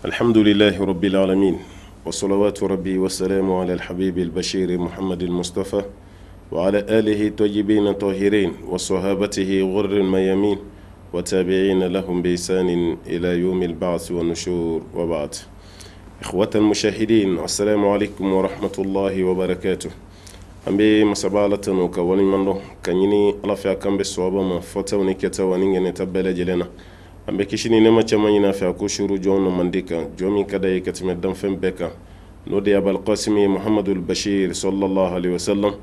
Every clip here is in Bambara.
الحمد لله رب العالمين وصلوات ربي وسلام على الحبيب البشير محمد المصطفى وعلى آله الطيبين الطاهرين وصحابته غر الميامين وتابعين لهم بإحسان إلى يوم البعث والنشور وبعد إخوة المشاهدين السلام عليكم ورحمة الله وبركاته an bɛ masaba ala tanu ka waleɲuman dɔn ka ɲini ala fɛ a k'an bɛn sawaba ma fɔtaw ni kɛtaw ani ŋɛnɛta bɛɛ lajɛlen na an bɛ kisi ni nɛɛma caman ɲini a fɛ a k'o suuru jɔn na mandi kan jɔn min ka d'a ye ka tɛmɛ danfɛn bɛɛ kan n'o de ye abalkasimi muhamadul bashir sallallahu alaihi wasallam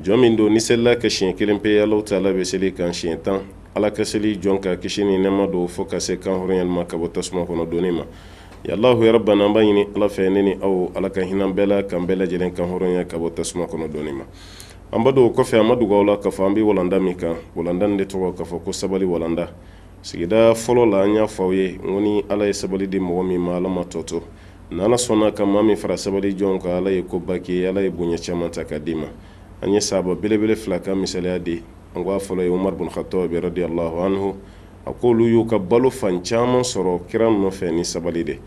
jɔn min don n'i selila kan siɲɛ kelen pe ala taala bɛ seli kan siɲɛ tan ala ka seli jɔn kan kisi ni nɛɛma don fo ka se kan hɔrɔnyali ma ka bɔ tasuma kɔnɔ donni ma yalahu ya rabbana an b'a ɲini ala fɛ ne ni aw ala ka hinɛ bɛɛ la k'an bɛɛ lajɛlen kan hɔrɔnya ka bɔ tasuma kɔnɔ donni ma an b'a dɔn o kɔfɛ an ma dogo aw la k'a fɔ an bɛ walanda min kan walanda de tɔgɔ k'a fɔ ko sabali walanda sigida fɔlɔ la an y'a fɔ aw ye n ko ni ala ye sabali di mɔgɔ min ma ala ma tɔ to n'ala sɔnna ka maa min fara sabali jɔn kan ala ye koba kɛ ala ye bonya caman ta ka d'i ma an ye sahaba belebele fila ka misaliya di an ko a fɔlɔ ye umar bin khattab radiyallahu anhu a ko olu y'u ka balo fan caman sɔrɔ kira nɔfɛ ni sabali de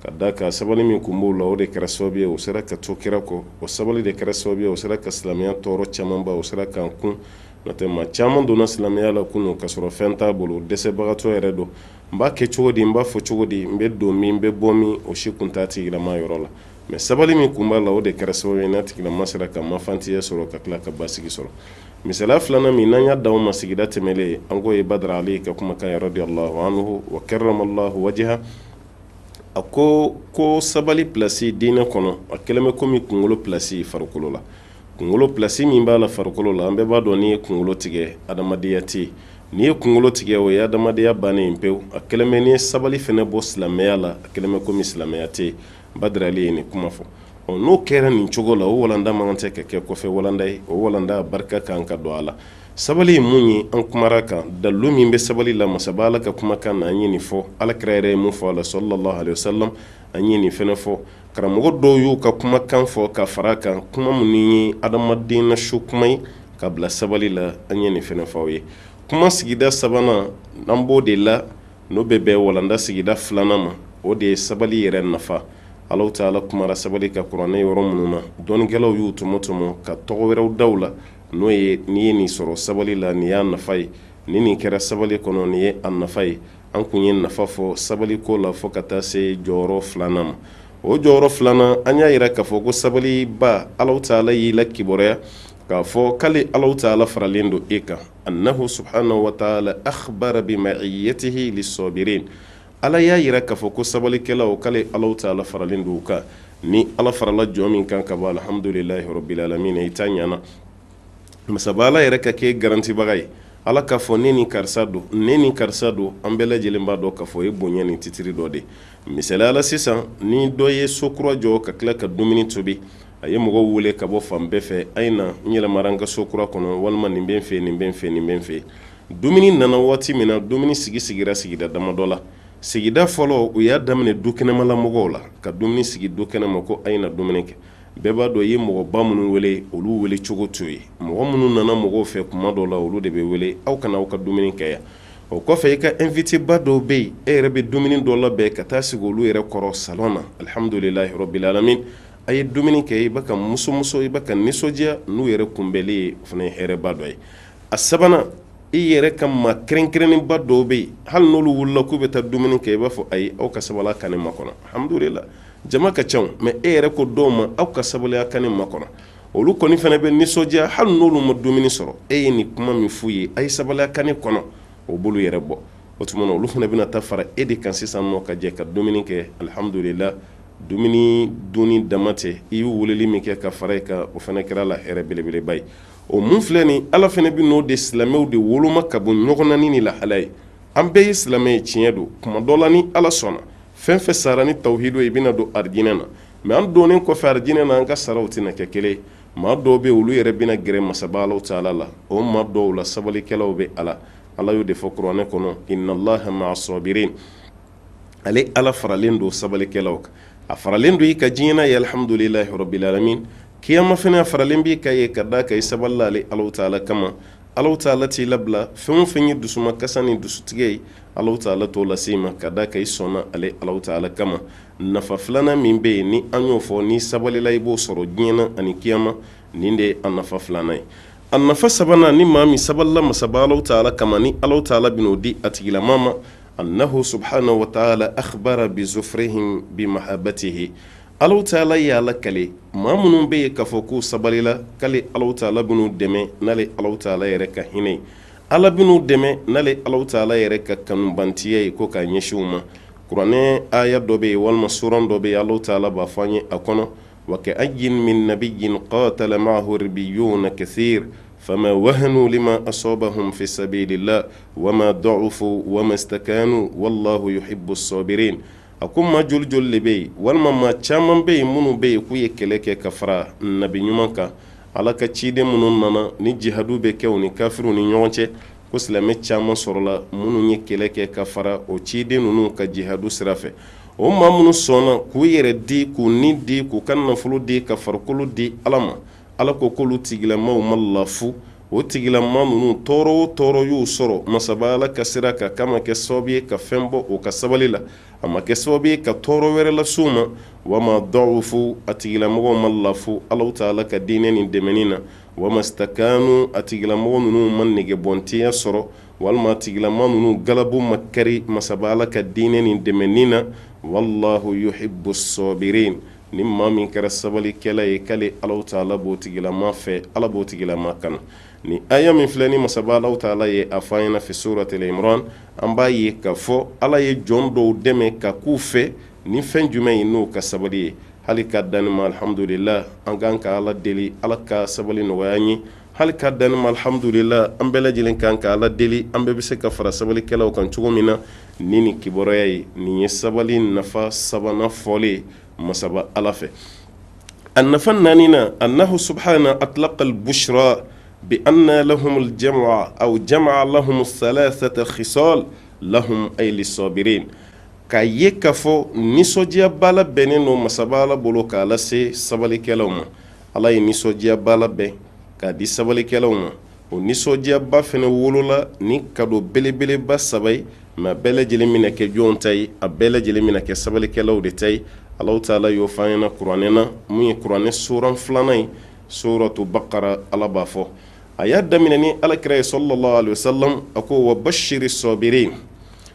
ka da kan sabali min kun b'u la o de kɛra sababu ye u sera ka to kira kɔ o sabali de kɛra sababu ye u sera ka silamɛya tɔɔrɔ camanba u sera k'an kun n'o tɛ maa caman donna silamɛya la kunun ka sɔrɔ fɛn t'a bolo dɛsɛbagatɔ yɛrɛ don n b'a kɛ cogo di n b'a fɔ cogo di n bɛ don min n bɛ bɔ min o si kun t'a tigilama yɔrɔ la mais sabali min kun b'a la o de kɛra sababu ye n'a tigilama sera ka mafantiya sɔrɔ ka tila ka basigi sɔrɔ misaliya filanan min n'an y'a d'aw ma sigida tɛmɛlen an k'o ye badara ali ka kumakan ye radiyallahu anhu wa karramallahu wajha a ko ko sabali pilasi diinɛ kɔnɔ a kɛlen bɛ komi kunkolo pilasi farikolo la kunkolo pilasi min b'a la farikolo la an bɛɛ b'a dɔn n'i ye kunkolo tigɛ adamadenya tɛ yen n'i ye kunkolo tigɛ o ye adamadenya bannen pewu a kɛlen bɛ n'i ye sabali fɛnɛ bɔ silamɛya la a kɛlen bɛ komi silamɛya tɛ yen badara ali ye nin kuma fɔ ɔ n'o kɛra nin cogo la o walanda man kan tɛ ka kɛ kɔfɛ walanda ye o walanda barika kan ka don a la sabali ye mun ye an kumara kan dalilu min bɛ sabali la masaba ala ka kumakan na an ye nin fɔ ala kira yɛrɛ ye mun fɔ a la sallallahu alaihi wasallam an ye nin fɛnɛ fɔ karamɔgɔ dɔw y'u ka kumakan fɔ ka fara kan kuma minnu ye adamaden na su kuma ye ka bila sabali la an ye nin fɛnɛ fɔ aw ye kuma sigida sabanan an b'o de la n'o bɛ bɛn walanda sigida filanan ma o de ye sabali yɛrɛ nafa Alahu taala kumara sabali kan kuranɛ yɔrɔ minnu na dɔnnikɛlaw y'u tɔmɔ tɔmɔ ka tɔgɔ wɛrɛw da u la n'o ye n'i ye nin sɔrɔ sabali la nin y'a nafa ye ni nin kɛra sabali kɔnɔ nin ye a nafa ye an kun ye nafa fɔ sabali ko la fo ka taa se jɔyɔrɔ filanan ma o jɔyɔrɔ filanan an y'a yira k'a fɔ ko sabaliba Alahu taala y'i la kibaruya k'a fɔ k'ale Alahu taala faralen don e kan annahu subhanahu wa taala akhbara bi ma'iyyatihi lis-sabirin ala y'a yira k'a fɔ ko sabalikɛlaw k'ale Alahu taala faralen don u kan ni ala farala jɔn min kan ka bɔ alhamdulilahi rabbil alamin i ta ɲana masaba ala yɛrɛ ka kɛ garantibaga ye ala k'a fɔ ne ni karisa don ne ni karisa don an bɛɛ lajɛlen b'a dɔn k'a fɔ o ye bonya ni titiri dɔ de misaliya la sisan ni dɔ ye so kura jɔ ka tila ka dumuni tobi a ye mɔgɔw wele ka bɔ fan bɛɛ fɛ a ye na n yɛlɛmara n ka so kura kɔnɔ walima nin bɛ n fɛ nin bɛ n fɛ nin bɛ n fɛ dumuni nana waati min na dumuni sigi sigira sigida damadɔ la sigida fɔlɔ u y'a daminɛ du kɛnɛmala mɔgɔw la ka dumuni sigi du kɛnɛma ko a ye na dumuni kɛ bɛɛ b'a dɔn i ye mɔgɔba minnu wele olu wele cogo t'o ye mɔgɔ minnu nana mɔgɔw fɛ kuma dɔw la olu de bɛ wele aw ka na aw ka dumuni kɛ yan o kɔfɛ i ka invité ba dɔw bɛ yen e yɛrɛ bɛ dumuni dɔ labɛn ka taa sigi olu yɛrɛ kɔrɔ salon na alihamudulilahi rabbil alamin a ye dumuni kɛ i bɛ ka musumuso i bɛ ka nisɔndiya n'u yɛrɛ kunbɛnli ye o fana ye hɛrɛba dɔ ye a sabanan i yɛrɛ ka maa kɛrɛnkɛrɛnnenba dɔw bɛ yen hali n'olu wulila k'u bɛ taa dumuni kɛ i b'a fɔ ayi aw ka sabali ka ne makɔnɔ alhamdulila jama ka ca mais e yɛrɛ ko dɔw ma aw ka sabali ka ne makɔnɔ olu kɔni fana bɛ nisɔndiya hali n'olu ma dumuni sɔrɔ e ye nin kuma min f'u ye a ye sabali ka ne kɔnɔ o b'olu yɛrɛ bɔ o tuma na olu fana bɛna taa fara e de kan sisan nɔ ka jɛ ka dumuni kɛ alihamdulila dumuni dunni dama tɛ i y'u weleli min kɛ ka fara i kan o fana kɛra la hɛrɛ belebeleba ye o mun filɛ nin ala fana bɛ n'o de silamɛw de woloma ka bɔ ɲɔgɔn na ni nin lahala ye an bɛɛ ye silamɛ ye tiɲɛ don kuma dɔ la ni ala sɔnna fɛn fɛn sara ni tawhidu ye i bɛna don arijinɛ na mais an donnen kɔfɛ arijinɛ na an ka saraw tɛna kɛ kelen maa dɔw bɛ olu yɛrɛ bɛna gɛrɛ masaba Alahu taala la o maa dɔw la sabalikɛlaw bɛ ala ala y'o de fɔ kuranɛ kɔnɔ inna allaha ma'a sabirin ale ala faralen don sabalikɛlaw kan a faralen don i kan diɲɛ na ye alhamdulilahi rabbil alamin kiyama fana a faralen b'i kan yen ka d'a kan i sabalila ale Alahu taala kama Alahu taala t'i labila fɛn o fɛn ye dusumakasa ni dusutigɛ ye Alahu taala t'o lase i ma ka d'a kan i sɔnna ale Alahu taala kama. Nafa filanan min bɛ yen ni an y'o fɔ, ni sabalila i b'o sɔrɔ diɲɛ na ani kiyama, nin de ye a nafa filanan ye. A nafa sabanan, ni maa min sabalila masaba Alahu taala kama, ni Alahu taala bɛn'o di a tigilama ma, annahu subhanahu wa taala akhbara bi zufrihim bi mahabbatihi. Alahu taala y'a lakale maa minnu bɛ yen k'a fɔ k'u sabalila, k'ale Alahu taala bɛn'u dɛmɛ n'ale Alahu taala yɛrɛ ka hinɛ ye. Ala bɛn'u dɛmɛ n'ale Alahu taala yɛrɛ ka kanubantiya ye ko k'a ɲɛsin u ma. Kuranɛ aya dɔ bɛ yen walima suran dɔ bɛ yen, Alahu taala b'a fɔ an ye a kɔnɔ, wa ka'ayyin min nabiyyin qatala ma'ahu ribbiyuna kathir fama wahanu lima asabahum fi sabilillah wama da'ufu wama istakanu wallahu yuhibbu sabirin. A ko maa joli joli de bɛ yen walima maa caman bɛ yen minnu bɛ yen k'u ye kɛlɛ kɛ ka fara nabi ɲuman kan, Ala ka ciden minnu nana ni jihadu bɛ kɛ u ni kafiriw ni ɲɔgɔn cɛ, ko silamɛ caman sɔrɔla minnu ye kɛlɛ kɛ ka fara o ciden ninnu ka jihadu sira fɛ. O maa minnu sɔnna k'u yɛrɛ di, k'u ni di, k'u ka nafolo di, ka farikolo di Ala ma, Ala ko k'olu tigilamaw ma lafu. O tigilama ninnu, tɔɔrɔ o tɔɔrɔ y'u sɔrɔ masaba Ala ka sira kan, k'a ma kɛ sababu ye ka fɛn bɔ u ka sabali la, a ma kɛ sababu ye ka tɔɔrɔ wɛrɛ las'u ma. Wama da'ufu, a tigilamɔgɔw ma lafu Alahu taala ka diinɛ nin dɛmɛni na. Wama stakanu, a tigilamɔgɔ ninnu ma negebɔntiya sɔrɔ, walima a tigilama ninnu galabu ma kari masaba Ala ka diinɛ nin dɛmɛni na. Wallahu yuhibbu sabirin, ni maa min kɛra sabalikɛla ye, k'ale Alahu taala b'o tigilama fɛ, Ala b'o tigilama kanu. Ni aya min filɛ ni masaba Alahu taala ye a fɔ an ɲɛna fi suratil Imran, an b'a ye k'a fɔ Ala ye jɔn dɔw dɛmɛ ka k'u fɛ ni fɛn jumɛn ye? N'o ka sabali ye. Hali ka dan ma, alhamdulila, an kan ka Ala deli, Ala ka sabali nɔgɔya an ye. Hali ka dan ma, alhamdulila, an bɛɛ lajɛlen kan ka Ala deli, an bɛɛ bɛ se ka fara sabalikɛlaw kan cogo min na ni nin kibaruya ye. Nin ye sabali nafa sabanan fɔlen masaba Ala fɛ. A nafa naaninan, annahu subhana atlaqa al-bushra bi anna lahum al-jam'a aw jama'a lahum thalathata khisal lahum ay lis-sabirin. K'a ye k'a fɔ nisɔndiyaba labɛnnen don masaba Ala bolo k'a lase sabalikɛlaw ma. Ala ye nisɔndiyaba labɛn k'a di sabalikɛlaw ma. O nisɔndiyaba fana wolola ni kado belebeleba saba ye, mais a bɛɛ lajɛlen bɛna kɛ jɔn ta ye? A bɛɛ lajɛlen bɛna kɛ sabalikɛlaw de ta ye. Alahu taala y'o fɔ an ɲɛna kuranɛ na, mun ye kuranɛ suran filanan ye, suratu Bakara. Ala b'a fɔ, a y'a daminɛ ni Alakira ye sallallahu alaihi wasallam, a ko wa bashiri sabirin,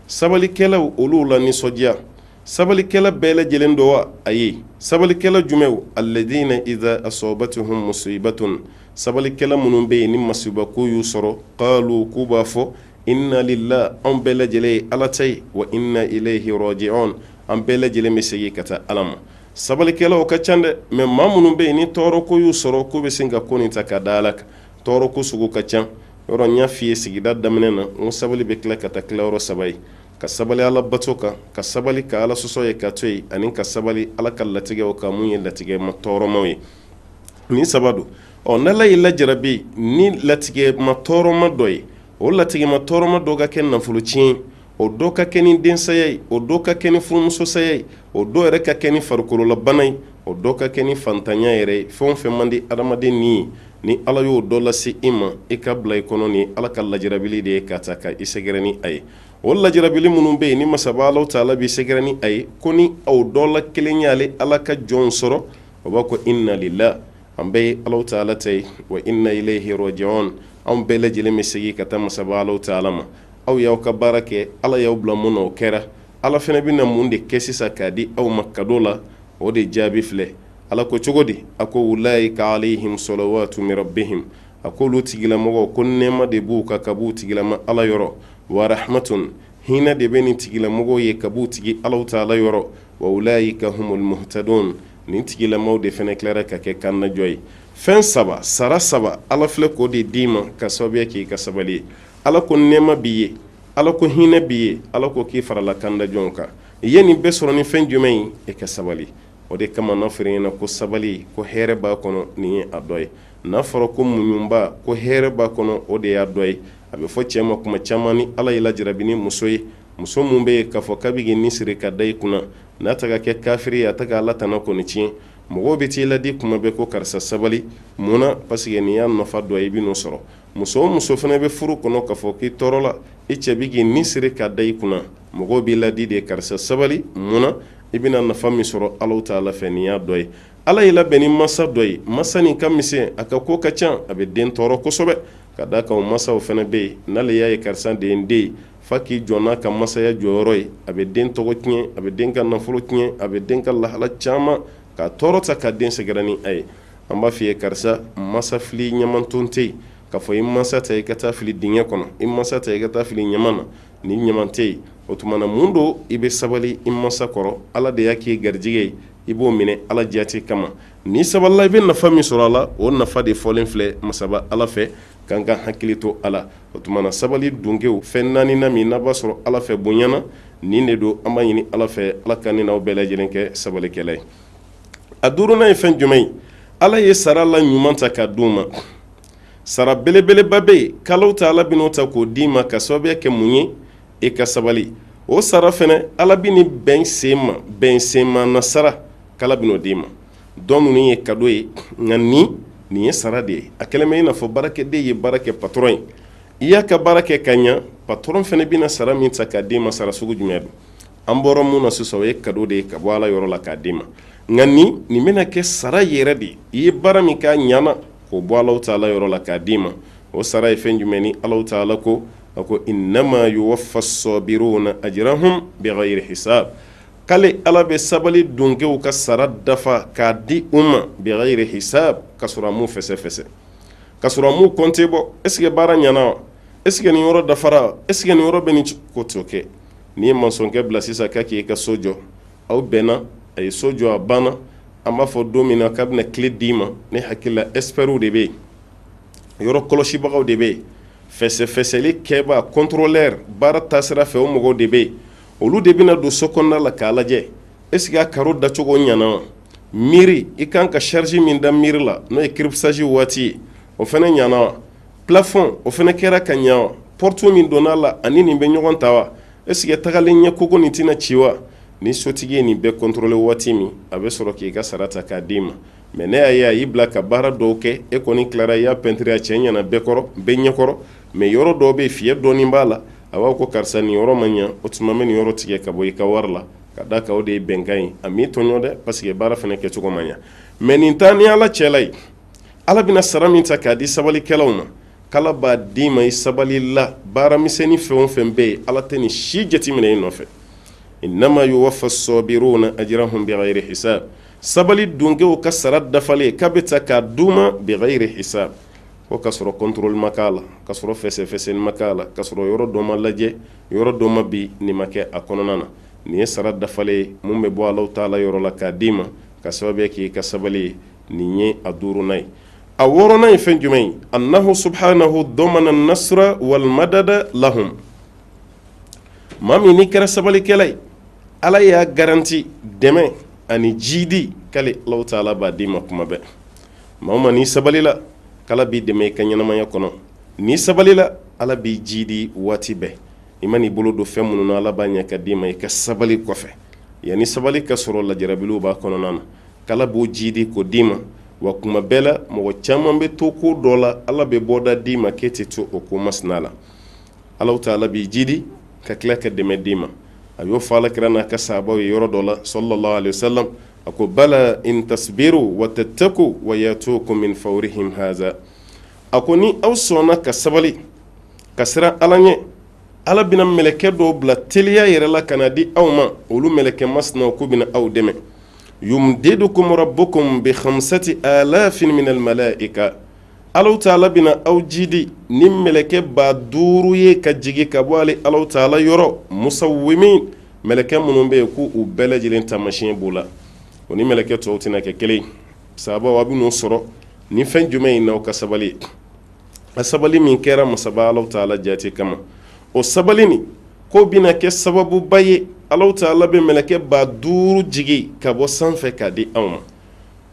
sabalikɛlaw olu la nisɔndiya. Sabalikɛla bɛɛ lajɛlen don wa? Ayi. Sabalikɛla jumɛnw? Alladina idha asabatuhum musibatun, sabalikɛla minnu bɛ yen ni masibako y'u sɔrɔ, qalu, k'u b'a fɔ inna lillah, anw bɛɛ lajɛlen ye Ala ta ye, wa inna ilayhi raji'un, an bɛɛ lajɛlen bɛ segin ka taa Ala ma. Sabalikɛlaw ka ca dɛ, mais maa minnu bɛ yen ni tɔɔrɔko y'u sɔrɔ, k'u bɛ sin ka ko nin ta ka da Ala kan. Tɔɔrɔko sugu ka ca yɔrɔ. N y'a f'i ye sigida daminɛ na, n ko sabali bɛ tila ka taa tilayɔrɔ saba ye: ka sabali Ala bato kan, ka sabali ka Ala sɔsɔ ye ka to yen, ani ka sabali Ala ka latigɛw kan, mun ye latigɛ ma tɔɔrɔmaw ye. Nin saba don. Ɔ, n'Ala y'i lajarabi ni latigɛ ma tɔɔrɔma dɔ ye, o latigɛ ma tɔɔrɔma dɔ ka kɛ nafolo tiɲɛ, o dɔ ka kɛ ni densaya ye, o dɔ ka kɛ ni furumuso saya ye, o dɔ yɛrɛ ka kɛ ni farikololabana ye, o dɔ ka kɛ ni fantanya yɛrɛ ye, fɛn o fɛn man di adamaden ni ye, ni Ala y'o dɔ lase i ma, i ka bila i kɔnɔ ni Ala ka lajarabili de ye ka ta ka i sɛgɛrɛ ni a ye. O lajarabili minnu bɛ yen ni masaba Alahu taala b'i sɛgɛrɛ ni a ye, ko ni aw dɔ la kelen y'ale Ala ka jɔnw sɔrɔ, o b'a ko inna lillah, an bɛɛ ye Alahu taala ta ye, wa inna ilayhi raji'un, anw bɛɛ lajɛlen bɛ segin ka taa masaba Alahu taala ma. Aw y'aw ka baara kɛ, Ala y'aw bila mun na, o kɛra. Ala fana bɛna mun de kɛ sisan k'a di aw ma kado la? O de jaabi filɛ. Ala ko cogo di? A ko ulaika alayhim salawatu min rabbihim, a ko olu tigilamɔgɔw ko nɛɛma de b'u kan ka b'u tigilama Ala yɔrɔ, wa rahmatun, hinɛ de bɛ nin tigilamɔgɔw ye ka b'u tigi Alahu taala yɔrɔ, wa ulaika humul muhtadun, nin tigilamaw de fana tilara ka kɛ kandajɔ ye. Fɛn saba, sara saba, Ala filɛ k'o de d'i ma ka sababuya k'i ka sabali ye. Ala ko nɛɛma b'i ye, Ala ko hinɛ b'i ye, Ala ko k'i farala kandajɔnw kan. I ye nin bɛɛ sɔrɔ ni fɛn jumɛn ye? E ka sabali. O de kama n'a fɔra i ɲɛna ko sabali ko hɛrɛ b'a kɔnɔ, nin ye a dɔ ye. N'a fɔra ko muɲunba ko hɛrɛ b'a kɔnɔ, o de y'a dɔ ye. A bɛ fɔ cɛ ma kuma caman, ni Ala y'i lajarabi ni muso ye, muso mun bɛ yen k'a fɔ k'a bɛ k'i ni siri ka da i kunna, n'a ta ka kɛ kafiri ye, a ta ka Ala tana kɔni tiɲɛ, mɔgɔw bɛ t'i ladi kuma bɛɛ ko karisa sabali. Mun na? Parce que nin y'a nafa dɔ ye, i bɛ n'o sɔrɔ. Muso o muso fana bɛ furu kɔnɔ k'a fɔ k'i tɔɔrɔla, i cɛ bɛ k'i ni siri k'a da i kunna, mɔgɔw b'i ladi de, karisa sabali, mun na i bɛna nafa min sɔrɔ Alahu taala fɛ, nin y'a dɔ ye. Ala y'i labɛn ni masa dɔ ye, masa nin ka misɛn, a ka ko ka ca, a bɛ den tɔɔrɔ kosɛbɛ, ka d'a kan o masaw fana bɛ yen, n'ale y'a ye karisa de ye n den ye, f'a k'i jɔ n'a ka masaya jɔyɔrɔ ye, a bɛ den tɔgɔ tiɲɛ, a bɛ den ka nafolo tiɲɛ, a bɛ den ka lahala caman k'a tɔɔrɔ ta ka den sɛgɛrɛ ni a ye. An b'a f'i ye, karisa, masa fili ɲamanton tɛ yen, k'a fɔ i masa ta i ka taa fili dingɛ kɔnɔ, i masa ta i ka taa fili ɲaman na, ni ɲaman tɛ yen. O tuma na mun don i bɛ sabali i masa kɔrɔ? Ala de y'a k'i garijɛgɛ ye, i b'o minɛ Ala jate kama. N'i sabalila, i bɛ nafa min sɔrɔ a la, o nafa de fɔlen filɛ masaba Ala fɛ, k'an ka hakili to a la. O tuma na sabali dunkew, fɛn naaninan min n'a b'a sɔrɔ Ala fɛ bonyana, nin de don. An b'a ɲini Ala fɛ, Ala ka ne n'aw bɛɛ lajɛlen kɛ sabalikɛla ye. A duurunan ye fɛn jumɛn ye? Ala ye sara la ɲuman ta k'a d'u ma. Sara belebeleba bɛ yen k'Alahu taala bɛn'o ta k'o d'i ma ka sababuya kɛ mun ye? E ka sabali. O sara fɛnɛ, Ala bɛ ni bɛn sen ma, bɛn senma na sara k'Ala bɛn'o d'i ma. Dɔ ninnu ye cadeau ye, nka nin ye sara de ye. A kɛlen bɛ i n'a fɔ baarakɛden ye baara kɛ patron ye, i y'a ka baara kɛ ka ɲa, patron fɛnɛ bɛna sara min ta k'a d'i ma, sara sugu jumɛn don? An bɔra mun na sisan, o ye cadeau de ye ka bɔ Ala yɔrɔ la k'a d'i ma. Nka nin bɛna kɛ sara yɛrɛ de ye, i ye baara min k'a ɲana, k'o bɔ Alahu taala yɔrɔ la k'a d'i ma. O sara ye fɛn jumɛn ni Alahu taala ko, a ko innama yuwaffa sabiruna ajrahum bighayri hisab, k'ale Ala bɛ sabali dunkew ka sara dafa k'a di u ma bighayri hisab, ka sɔrɔ a m'u fɛsɛfɛsɛ, ka sɔrɔ a m'u compter bɔ. Est ce que baara ɲana wa? Est ce que nin yɔrɔ dafara? Est ce que nin yɔrɔ bɛ nin ko t'o kɛ. N'i ye maçonkɛ bila sisan k'a k'i ka so jɔ, aw bɛnna, a ye so jɔ, a banna, an b'a fɔ don min na k'a bɛna clé d'i ma, ne hakili la expertw de bɛ yen, yɔrɔ kɔlɔsibagaw de bɛ yen, fɛsɛfɛsɛli kɛba, contrôleur, baara taasira fɛ, o mɔgɔw de bɛ yen. Olu de bɛna don so kɔnɔna la k'a lajɛ, est ce que a carreau dacogo ɲana wa? Mur, i kan ka charge min da mur la, n'o ye crépissage waati ye, o fana ɲana wa? Plafond, o fana kɛra ka ɲa wa? Porte min donna la, ani nin bɛ ɲɔgɔn ta wa? Est ce que tagalen ɲɛ kogo nin tɛna ci wa? Ni sotigi ye nin bɛɛ contrôler waati min, a bɛ sɔrɔ k'i ka sara ta k'a d'i ma. Mais ne y'a ye a y'i bila ka baara dɔw kɛ, e kɔni tilara, i y'a peinture, a cɛ ɲɛna bɛɛ kɔrɔ, bɛɛ ɲɛkɔrɔ, mais yɔrɔ dɔw bɛ yen, fiɲɛ dɔɔnin b'a la, a b'a fɔ ko karisa, nin yɔrɔ ma ɲa, o tuma n bɛ nin yɔrɔ tigɛ ka bɔ i ka wari la, ka d'a kan o de ye bɛnkan ye. A m'i tɔɲɔ dɛ, parce que baara fana kɛcogo ma ɲa. Mais nin taa ni Ala cɛla ye, Ala bɛna sara min ta k'a di sabalikɛlaw ma, k'Ala b'a d'i ma i sabali la. Baaramisɛnnin fɛn o fɛn bɛ yen, Ala tɛ nin si jateminɛ i nɔfɛ. Innama yuwaffa sabiruna ajrahum bighayri hisab, sabali dunkew ka sara dafalen k'a bɛ ta k'a d'u ma bighayri hisab, ko ka sɔrɔ contrôle ma k'a la, ka sɔrɔ fɛsɛfɛsɛli ma k'a la, ka sɔrɔ yɔrɔ dɔ ma lajɛ, yɔrɔ dɔ ma bi nin ma kɛ a kɔnɔna na. Nin ye sara dafalen ye mun bɛ bɔ Alahu taala yɔrɔ la k'a d'i ma ka sababu k'i ka sabali ye. Nin ye a duurunan ye. A wɔɔrɔnan ye fɛn jumɛn ye? Annahu subhanahu damana nasra wal madada lahum. Maa min n'i kɛra sabalikɛla ye, Ala y'a garanti dɛmɛ ani jidi k'ale Alahu taala b'a d'i ma kuma bɛɛ. Maa o maa n'i sabalila, k'Ala b'i dɛmɛ i ka ɲɛnamaya kɔnɔ. N'i sabalila, Ala b'i jidi waati bɛɛ. I man'i bolo don fɛn minnu na, Ala b'a ɲɛ ka d'i ma i ka sabali kɔfɛ. Yanni sabali ka sɔrɔ, lajarabiliw b'a kɔnɔna na, k'Ala b'o jidi k'o d'i ma. Wa kuma bɛɛ la, mɔgɔ caman bɛ to ko dɔ la, Ala bɛ bɔda d'i ma k'e tɛ to o ko masina la. Alahu taala b'i jidi ka tila ka dɛmɛ d'i ma. A y'o fɔ Ala kira n'a ka sahabaw ye yɔrɔ dɔ la, sallallahu alaihi wasallam, a ko bala in tasbiru wa tattaku wa yatukum min fawrihim haza. A ko ni aw sɔnna ka sabali ka siran Ala ɲɛ, Ala bɛna mɛlɛkɛ dɔw bila teliya yɛrɛ la ka na di aw ma. Olu mɛlɛkɛ masinaw k'u bɛna aw dɛmɛ. Yumdidukum rabbukum bi khamsati alafin min almalaika, Alahu taala bɛna aw jidi ni mɛlɛkɛ 5000 ye ka jigin ka bɔ ale Alahu taala yɔrɔ, musawwimin, mɛlɛkɛ minnu bɛ yen k'u u bɛɛ lajɛlen taamasiyɛn b'u la, o ni mɛlɛkɛ tɔw tɛna kɛ kelen. Sahabaw, a bɛ n'o sɔrɔ ni fɛn jumɛn ye? N'aw ka sabali. A sabali min kɛra masaba Alahu taala jate kama, o sabali nin ko bɛna kɛ sababuba ye, Alahu taala bɛ mɛlɛkɛ 5000 jigin ka bɔ sanfɛ k'a di anw ma.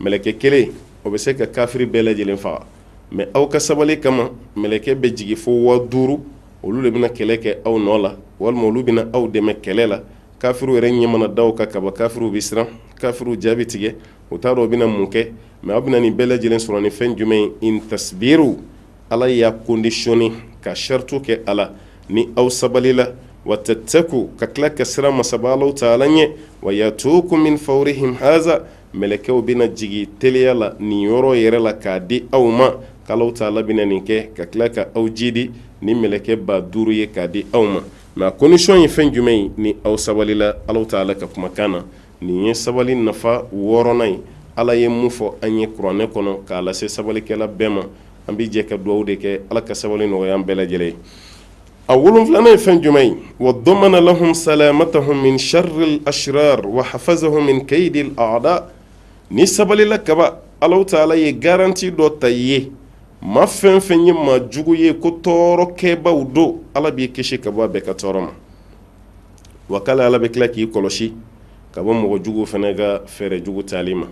Mɛlɛkɛ kelen, o bɛ se ka kafiri bɛɛ lajɛlen faga, mais aw ka sabali kama, mɛlɛkɛ bɛ jigin fo 5000, olu de bɛna kɛlɛ kɛ aw nɔ la, walima olu bɛna aw dɛmɛ kɛlɛ la. Kafiriw yɛrɛ ɲɛ mana da aw kan kaban, kafiriw bɛ siran, kafiriw ja bɛ tigɛ, u t'a dɔn u bɛna mun kɛ. Mais aw bɛna nin bɛɛ lajɛlen sɔrɔ ni fɛn jumɛn ye? In tasbiru, Ala y'a conditionné ka saritu kɛ a la ni aw sabalila wa tattaku ka tila ka siran masaba Alahu taala ɲɛ wa yatukum min fawrihim haza mɛlɛkɛw bɛna jigin teliya la nin yɔrɔ yɛrɛ la k'a di aw ma k'Alahu taala bɛna nin kɛ ka tila ka aw jidi ni mɛlɛkɛ 5000 ye k'a di aw ma mais a condition ye fɛn jumɛn ye ni aw sabalila Alahu taala ka kumakan na nin ye sabali nafa wɔɔrɔnan ye Ala ye mun fɔ an ye kuranɛ kɔnɔ k'a lase sabalikɛla bɛɛ ma an bɛ jɛ ka dugawu de kɛ Ala ka sabali nɔgɔya an bɛɛ lajɛlen ye a wolonfilanan ye fɛn jumɛn ye wa damana lahum salamatahum min sharril ashrar wa hafazahum min kaydil a'da ni sabalila kaba Alahu taala ye garantie dɔ ta i ye maa fɛn fɛn ye maa jugu ye ko tɔɔrɔkɛbaw don Ala b'i kisi ka bɔ a bɛɛ ka tɔɔrɔ ma wa k'ale Ala bɛ tila k'i kɔlɔsi ka bɔ mɔgɔ jugu fana ka fɛɛrɛ jugu tali ma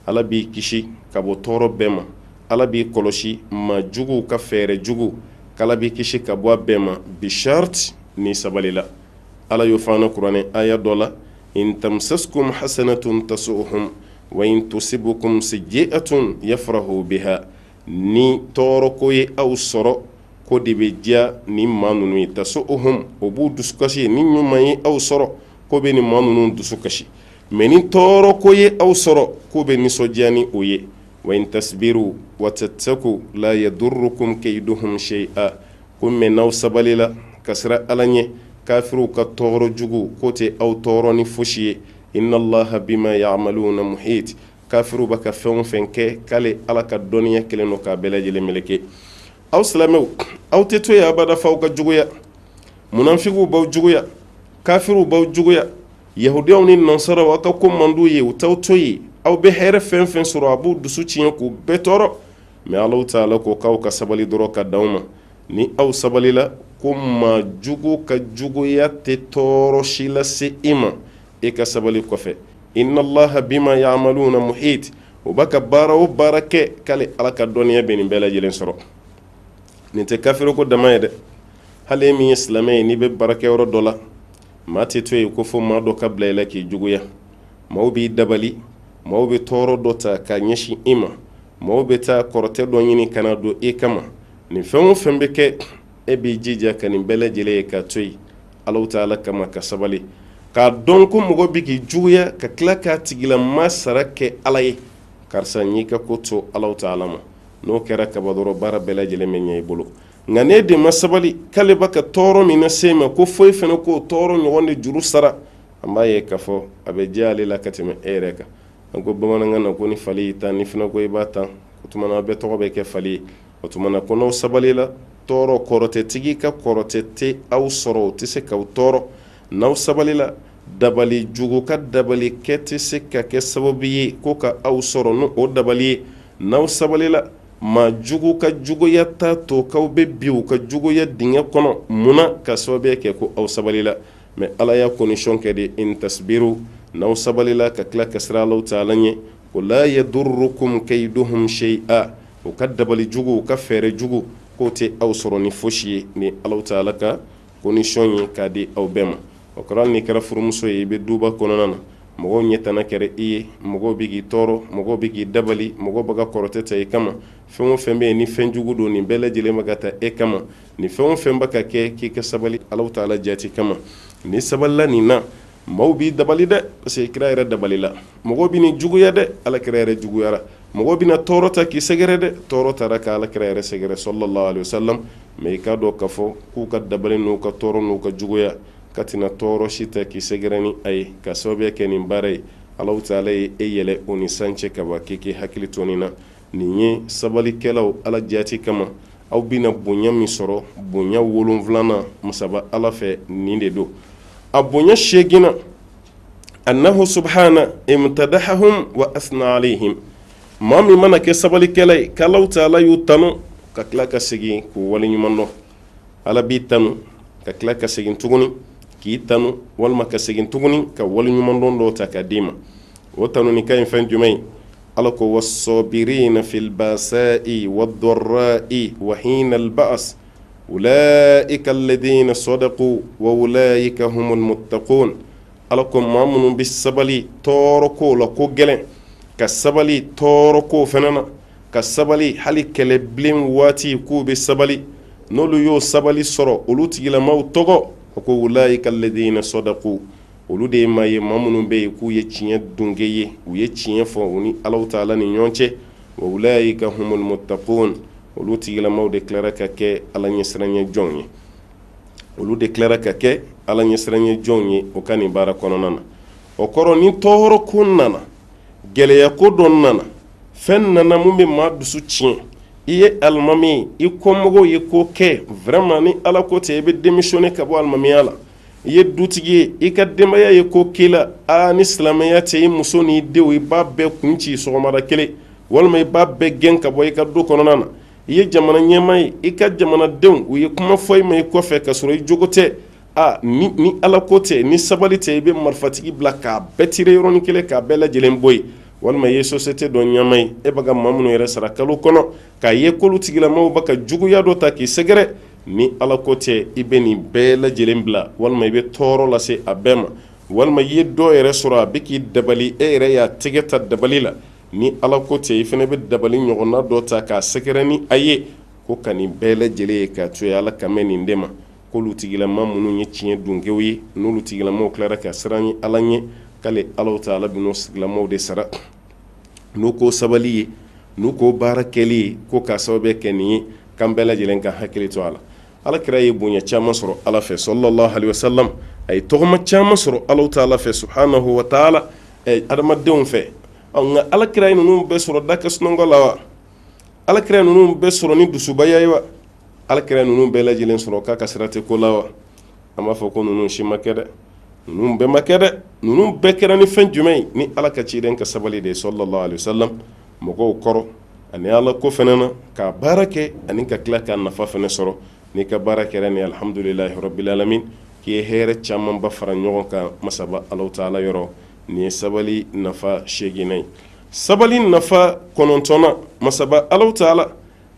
Ala b'i kisi ka bɔ tɔɔrɔ bɛɛ ma Ala b'i kɔlɔsi maa juguw ka fɛɛrɛ jugu k'Ala b'i kisi ka bɔ a bɛɛ ma bi sharti n'i sabalila Ala y'o fɔ an na kuranɛ aya dɔ la in tamsaskum hasanatun tasuhum wa in tusibukum sayyi'atun yafrahu biha ni tɔɔrɔko ye aw sɔrɔ k'o de bɛ diya ni maa ninnu ye tasuhum o b'u dusukasi ni ɲuman ye aw sɔrɔ k'o bɛ nin maa ninnu dusu kasi mais ni tɔɔrɔ ko ye aw sɔrɔ k'u bɛ nisɔndiya ni o ye wa in tasbiru wa tattaku la yadurrukum kayduhum shay'a ko mais n'aw sabalila ka siran Ala ɲɛ kafiriw ka tɔɔrɔ jugu k'o tɛ aw tɔɔrɔ ni fosi ye inna Allaha bima ya'maluna muhit kafiriw bɛ ka fɛn o fɛn kɛ k'ale Ala ka dɔnniya kɛlen don k'a bɛɛ lajɛlen meleke aw silamɛw aw tɛ to yen abada f'aw ka juguya munafigiw b'aw juguya kafiriw b'aw juguya yahudiyaw ni nansaraw aw ka ko man d'u ye u t'aw to yen aw bɛ hɛrɛ fɛn fɛn sɔrɔ a b'u dusu tiɲɛ k'u bɛɛ tɔɔrɔ mais Alahu taala ko k'aw ka sabali dɔrɔn ka dan o ma ni aw sabalila ko maa jugu ka juguya tɛ tɔɔrɔ si lase i ma e ka sabali kɔfɛ inna Allaha bima ya'maluna muhit o b'a ka baara o baara kɛ k'ale Ala ka dɔnniya bɛ nin bɛɛ lajɛlen sɔrɔ nin tɛ kafiri ko dama ye dɛ hali e min ye silamɛ ye n'i bɛ baarakɛyɔrɔ dɔ la maa tɛ to yen ko fo maa dɔ ka bila i la k'i juguya maaw b'i dabali maaw bɛ tɔɔrɔ dɔ ta k'a ɲɛsin i ma maaw bɛ taa kɔrɔtɛ dɔ ɲini ka na don e kama nin fɛn o fɛn bɛ kɛ e b'i jija ka nin bɛɛ lajɛlen ye k'a to yen Alahu taala kama ka sabali k'a dɔn ko mɔgɔ bɛ k'i juguya ka tila k'a tigilama sara kɛ Ala ye karisa n y'i ka ko to Alahu taala ma n'o kɛra kaba dɔrɔn baara bɛɛ lajɛlen bɛ ɲɛ i bolo nka n'e de ma sabali k'ale b'a ka tɔɔrɔ min lase e ma ko fo e fana k'o tɔɔrɔ ɲɔgɔn de juru sara an b'a ye k'a fɔ a bɛ diya ale la ka tɛmɛ e yɛrɛ kan an ko bamanankan na ko ni fali y'i tan n'i fana ko i b'a tan o tuma na bɛɛ tɔgɔ bɛ kɛ fali ye o tuma na ko n'aw sabalila tɔɔrɔ kɔrɔtɛtigi ka kɔrɔtɛ tɛ aw sɔrɔ o tɛ se k'aw tɔɔrɔ n'aw sabalila dabali jugu ka dabali kɛ tɛ se ka kɛ sababu ye ko ka aw sɔrɔ n' o dabali ye n'aw sabalila maa jugu ka juguya t'a to k'aw bɛ bin u ka juguya dingɛ kɔnɔ munna ka sababu kɛ ko aw sabalila mais Ala y'a condition kɛ de in tasbiru n'aw sabalila ka tila ka siran Alahu taala ɲɛ ko la yadurrukum kayduhum shay'a u ka dabali jugu u ka fɛɛrɛ jugu k'o tɛ aw sɔrɔ ni fosi ye ni Alahu taala ka condition ye k'a di aw bɛɛ ma o kɔrɔ hali n'i kɛra furumuso ye i bɛ duba kɔnɔna na mɔgɔw ɲɛ tana kɛra i ye mɔgɔw bɛ k'i tɔɔrɔ mɔgɔw bɛ k'i dabali mɔgɔw bɛ ka kɔrɔtɛ ta i kama fɛn o fɛn bɛ yen ni fɛn jugu don nin bɛɛ lajɛlen bɛ ka ta e kama nin fɛn o fɛn bɛ ka kɛ k'i ka sabali Alahu taala jati kama n'i sabalila nin na maaw b'i dabali dɛ parce que kira yɛrɛ dabalila mɔgɔw bɛn'i juguya dɛ ala kira yɛrɛ juguyara mɔgɔw bɛna tɔɔrɔ ta k'i sɛgɛrɛ dɛ tɔɔrɔ taara ka ala kira yɛrɛ sɛgɛrɛ sallallahu alaihi wasallam mais i k'a dɔn k'a fɔ k'u ka dabali n'u ka tɔɔrɔ n'u ka juguya ka tɛna tɔɔrɔ si ta k'i sɛgɛrɛ ni a ye ka sababuya kɛ nin baara ye Alahu taala ye e yɛlɛ o ni san cɛ kaban k'i k'i hakili to nin na nin ye sabalikɛlaw ala jati kama aw bɛna bonya min sɔrɔ bonya wolonfilanan masaba ala fɛ nin de don a bonya seeginnan annahu subhana imtadahahum wa asna alayhim maa min mana kɛ sabalikɛla ye k'Alahu taala y'u tanu ka tila ka segin k'u waleɲuman dɔn ala b'i tanu ka tila ka segin tuguni k'i tanu walima ka segin tuguni ka waleɲumandɔn dɔw ta ka d'i ma o tanuni ka ɲi fɛn jumɛn ye Ala ko wasabirina fil basa'i wad-darra'i wa hinal ba'as ulaika alladhina sadaqu wa ulaika humul muttaqun Ala ko maa minnu bɛ sabali tɔɔrɔ ko la ko gɛlɛn ka sabali tɔɔrɔ ko fana na ka sabali hali kɛlɛbilen waati k'u bɛ sabali n'olu y'o sabali sɔrɔ olu tigilamaw tɔgɔ a ko ulaika alladhina sadaqu olu de ye maa ye maa minnu bɛ yen k'u ye tiɲɛ dunge ye u ye tiɲɛ fɔ u ni Alahu taala ni ɲɔgɔn cɛ wa ulaika humul muttaqun olu tigilamaw de tilara ka kɛ Ala ɲɛsiranɲɛ jɔnw ye olu de tilara ka kɛ Ala ɲɛsiranɲɛ jɔnw ye o ka nin baara kɔnɔna na o kɔrɔ ni tɔɔrɔ ko nana gɛlɛya ko dɔ nana fɛn nana mun bɛ maa dusu tiɲɛ i ye alimami ye i kɔmɔgɔw ye ko kɛ vraiment ni Ala ko tɛ i bɛ démissionner ka bɔ alimamiya la i ye dutigi ye i ka denbaya ye ko k'i la aa ni silamɛya tɛ i muso n'i denw i b'a bɛɛ kun ci sɔgɔmada kelen walima i b'a bɛɛ gɛn ka bɔ i ka du kɔnɔna na i ye jamana ɲɛmaa ye i ka jamanadenw u ye kuma fɔ i ma i kɔfɛ ka sɔrɔ i jogo tɛ aa ni ni ala ko tɛ ni sabali tɛ i bɛ marifatigi bila k'a bɛɛ tirer yɔrɔnin kelen k'a bɛɛ lajɛlen bɔ yen walima i ye société dɔ ɲɛmaa ye e bɛ ka maa minnu yɛrɛ sara kalo kɔnɔ k'a ye k'olu tigilamaw bɛ ka juguya dɔ ta k'i sɛgɛrɛ ni ala ko tɛ i bɛ nin bɛɛ lajɛlen bila walima i bɛ tɔɔrɔ lase a bɛɛ ma walima i ye dɔ yɛrɛ sɔrɔ a bɛ k'i dabali e yɛrɛ y'a tɛgɛ ta dabali la ni ala ko tɛ i fana bɛ dabali ɲɔgɔnna dɔ ta k'a sɛgɛrɛ ni a ye ko ka nin bɛɛ lajɛlen ye k'a to yen ala kan bɛ nin de ma k'olu tigilama minnu ye tiɲɛ dungew ye n'olu tigilamaw tilara ka siran ala ɲɛ k'ale Alahu taala bɛn'o sigilamaw de sara n'u ko sabali ye n'u ko baara kɛli ye ko k'a sababu kɛ nin ye k'an bɛɛ lajɛlen ka hakili to a la ala kira ye bonya caman sɔrɔ ala fɛ sallallahu alaihi wasallam a ye tɔgɔma caman sɔrɔ Alahu taala fɛ subhanahu wa taala adamadenw fɛ nka ala kira ye ninnu bɛɛ sɔrɔ da ka sunɔgɔ la wa ala kira ninnu bɛɛ sɔrɔ ni dusubaya ye wa ala kira ninnu bɛɛ lajɛlen sɔrɔ k'a ka sira tɛ ko la wa an b'a fɔ ko ninnu si ma kɛ dɛ ninnu bɛɛ ma kɛ dɛ ninnu bɛɛ kɛra ni fɛn jumɛn ye ni ala ka ciden ka sabali de ye sallallahu alaihi wasallam mɔgɔw kɔrɔ ani ala ko fana na k'a baara kɛ ani ka tila k'a nafa fana sɔrɔ n'i ka baara kɛra ni alhamdulilahi rabbil alamin k'i ye hɛrɛ camanba fara ɲɔgɔn kan masaba Alahu taala yɔrɔ nin ye sabali nafa seeginnan ye sabali nafa kɔnɔntɔnnan masaba Alahu taala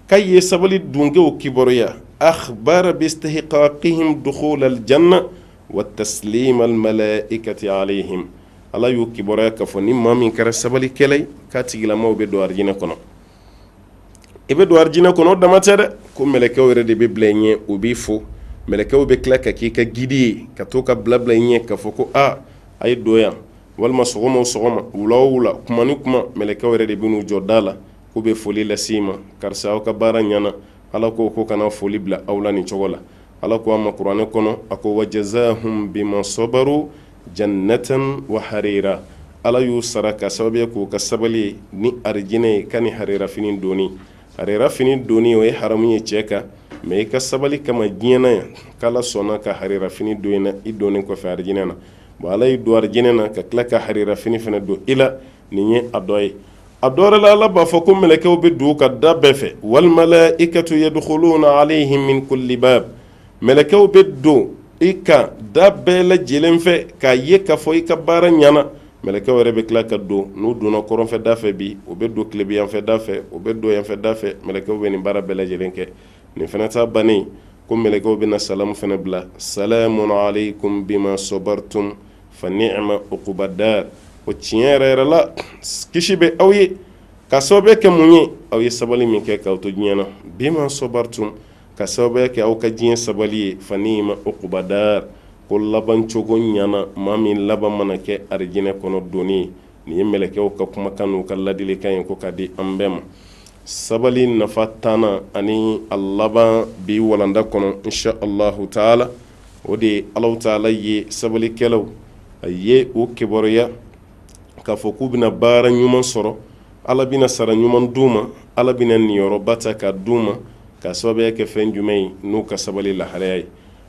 k'a ye sabali dungew kibaruya akhbara bistihqaqihim dukhul aljanna wa taslim almalaikati alayhim ala y'u kibaruya k'a fɔ ni maa min kɛra sabalikɛla ye k'a tigilamaw bɛ don arijinɛ kɔnɔ i bɛ don arijinɛ kɔnɔ o dama tɛ dɛ ko mɛlɛkɛw yɛrɛ de bɛ bila i ɲɛ u b'i fo mɛlɛkɛw bɛ tila ka k'i ka gidi ye ka to ka bila bila i ɲɛ k'a fɔ ko aa a ye don yan walima sɔgɔma o sɔgɔma wula o wula kuma ni kuma mɛlɛkɛw yɛrɛ de bɛ n'u jɔ da la k'u bɛ foli lase i ma karisa aw ka baara ɲɛna ala ko ko kana foli bila aw la nin cogo la ala ko a ma kuranɛ kɔnɔ a ko wa jazahum bima sabaru jannatan wa harira ala y'u sara ka sababu k'u ka sabali ni arijinɛ ye ka ni harira fini donni harira fini donni o ye haramu ye cɛ kan mais i ka sabali kama diɲɛ na yan k'ala sɔnna ka harira fini don i na i donnen kɔfɛ arijinɛ na bon ala y'i don arijinɛ na ka tila ka harira fini fana don i la nin ye a dɔ ye a dɔ wɛrɛ la ala b'a fɔ ko mɛlɛkɛw bɛ don u kan da bɛɛ fɛ wal malaikatu yadkhuluna alayhim min kulli bab mɛlɛkɛw bɛ don i kan da bɛɛ lajɛlen fɛ k'a ye k'a fɔ i ka baara ɲɛna mɛlɛkɛw yɛrɛ bɛ tila ka don n'u donna kɔrɔnfɛ da fɛ bi u bɛ don tilebinyanfɛ da fɛ u bɛ don yanfɛ da fɛ mɛlɛkɛw bɛ nin baara bɛɛ lajɛlen kɛ nin fana ta bannen ko mɛlɛkɛw bɛna salamu fana bila salamun alaykum bima sabartum fa ni'ma uqba dar o tiɲɛ yɛrɛ yɛrɛ la kisi bɛ aw ye ka sababu kɛ mun ye aw ye sabali min kɛ k'aw to diɲɛ na bima sabartum ka sababu kɛ aw ka diɲɛ sabali ye fa ni'ma uqba dar ko labancogo ɲana maa min laban mana kɛ arijinɛ kɔnɔ donni ye nin ye mɛlɛkɛw ka kumakan n'u ka ladilikan ye ko ka di an bɛɛ ma sabali nafa tannan ani a laban bi walanda kɔnɔ insha Allahu taala o de ye Alahu taala ye sabalikɛlaw a ye u kibaruya k'a fɔ k'u bɛna baara ɲuman sɔrɔ ala bɛna sara ɲuman d'u ma ala bɛna niyɔrɔba ta ka d'u ma ka sababuya kɛ fɛn jumɛn ye n'u ka sabali lahalaya ye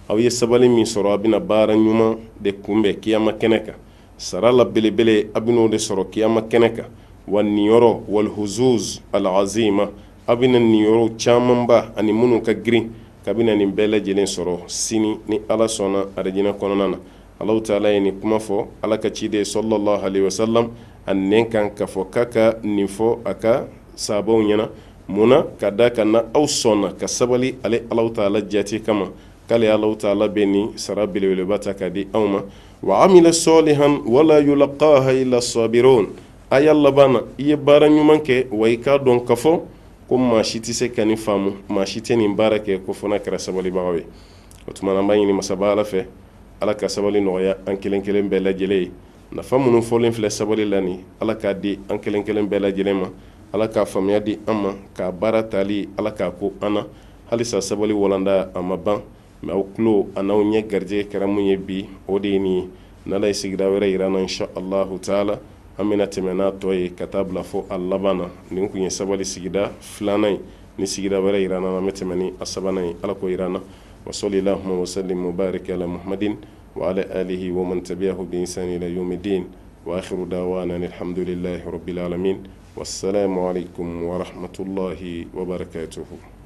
aw ye sabali min sɔrɔ a bɛna baara ɲuman de kunbɛn kiyama kɛnɛ kan sara la belebele a bɛn'o de sɔrɔ kiyama kɛnɛ kan wa niyɔrɔ walhuzuz alazima aw bɛna niyɔrɔ camanba ani minnu ka girin k'a bɛna nin bɛɛ lajɛlen sɔrɔ sini ni ala sɔnna arijinɛ kɔnɔna na Alahu taala ye nin kuma fɔ ala ka ciden sallallahu alaihi wasallam a nɛn kan k'a fɔ k'a ka nin fɔ a ka sahabaw ɲɛna mun na ka da kan na aw sɔnna ka sabali ale Alahu taala jati kama k'ale Alahu taala bɛ nin sara belebeleba ta ka di aw ma wa amila salihan wala yulaqaha illa sabirun. Aya laban na, i ye baara ɲuman kɛ, wa i k'a dɔn k'a fɔ ko maa si tɛ se ka nin faamu, maa si tɛ nin baara kɛ ko fo n'a kɛra sabalibagaw ye. O tuma na, an b'a ɲini masaba Ala fɛ, Ala ka sabali nɔgɔya an kelen kelen bɛɛ lajɛlen ye. Nafa minnu fɔlen filɛ sabali la nin, Ala k'a di an kelen kelen bɛɛ lajɛlen ma. Ala k'a faamuya di an ma, k'a baara tali Ala k'a ko an na. Halisa sabali walanda a ma ban, mɛ aw tulo an'aw ɲɛ garijɛgɛ kɛra mun ye bi, o de ye nin ye. N'Ala ye sigida wɛrɛ yira an na, insha Allahu taala, an bɛna tɛmɛ n'a tɔ ye ka taa bila fo a laban na. Nin kun ye sabali sigida filanan ye. Ni sigida wɛrɛ yira an na, an bɛ tɛmɛ ni a sabanan ye. Ala k'o yira an na. Wa sɔli lahuma wa sallim wa barik ala Muhammadin wa ala alihi wa man tabi'ahu bi ihsani ila yawmiddin. Wa akhiru da'wana alhamdulillahi rabbil alamin. Wassalamu alaikum wa rahmatullahi wa barakatuhu.